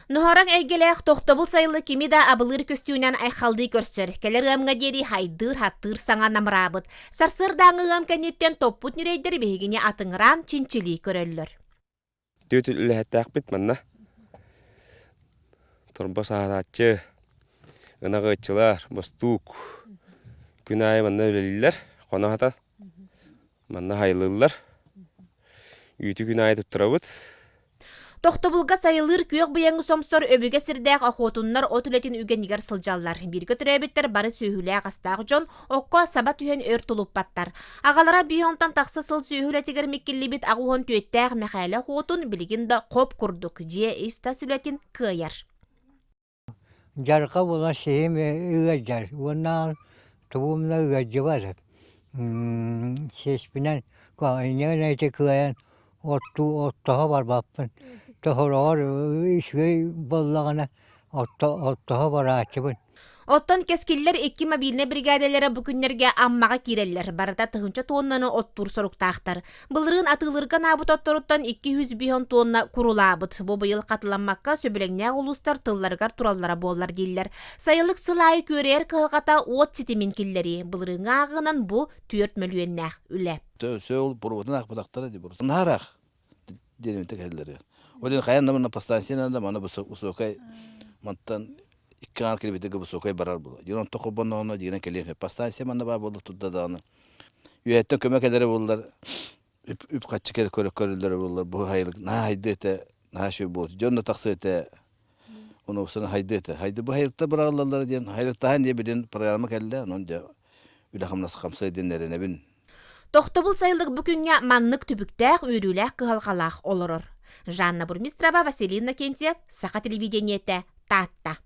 Нуһараҥ эйгэлээх тохтобул сайылы кими да абылыыр көстүүнэн айхаллыы көрсөр, кэлэр ыамҥа диэри хайдыыр-хаттыыр саҥа намыраабыт. Сарсыардааҥҥы ыам кэнниттэн топпут ньирэйдэр биһигини атыҥыраан чинчилии көрөллөр. Түөрт үлэһиттээхпит манна. Торбос аһатааччы, ынах ыаччылар, бостуук. Күн аайы манна үлэлииллэр, хоно аһатар. Манна хайылыыллар. Үүтү күн аайы туттарабыт. Тохтобулга сайылыыр күөх быйаҥы сомсор өбүгэ сирдээх охуотуннар от үлэтин үгэнигэр сылдьаллар. Бииргэ төрөөбүттэр бары сүөһүлээх-астаах дьон окко саба түһэн өр тулуппаттар. Аҕалара биир онтон тахса сыл сүөһү үлэтигэр миккиллибит аҕуһун түөттээх Мэхээлэ охуотун билигин да хоп курдук дьиэ ис-тас үлэтин кыайар. Дьарҕа буолан сиһим ыалдьар уонна тугум да ыалдьыбат. Сиэспинэн инньэ ити кыайан оттуу оттоһо барбаппын. Тоһороҕор үчүгэй буоллаҕына оттоһо барааччыбын. Оттон кэскиллэр икки мобильнай бригадалара бу күннэргэ Аммаҕа киирэллэр. Барыта тыһыынча туоннаны оттуур соруктаахтар. Былырыын атыылыырга анаабыт отторуттан 250 туонна курулаабыт. Бу быйыл хатыламмакка сөбүлэҥнээх улуустар тылларыгар тураллара буоллар дииллэр. Сайылык сыл аайы күөрэйэр кыһалҕата уот ситимин киллэрии. Былырыыҥҥы ааҕыынан бу 4 мөлүйүөннээх үлэ. Сөөл буруотун аахпатахтара дии. Наһараах диэн кэллэр. Ол иһин хайаан да манна подстанция да маны высокай мантан икки аҥар километрга высокай барар буолар. Дьон онто холбонноҕуна дигинэн кэлиэн сөп. Подстанция манна баар буолла турда даҕаны. Үөһэттэн көмө кэлэрэ буоллар үп-харчы кэлэ көрөллөрө буоллар бу хайылык наһаа хайдыа этэ, наһаа үчүгэй буолуо. Дьон да тахсыа этэ. Ону хайдыа этэ. Хайды бу хайылыкта быраҕыллаллара диэн хайылыктаһан диэ билин программа кэллэ. Онон дьэ үлэ-хамнас хамсыа диэн эрэнэбин. Тохтобул сайылык бу күҥҥэ маннык түбүктээх, үөрүүлээх кыһалҕалаах олорор. Жанна Бурмистрова, Василий Иннокентьев, Саха телевидениетэ, Таатта.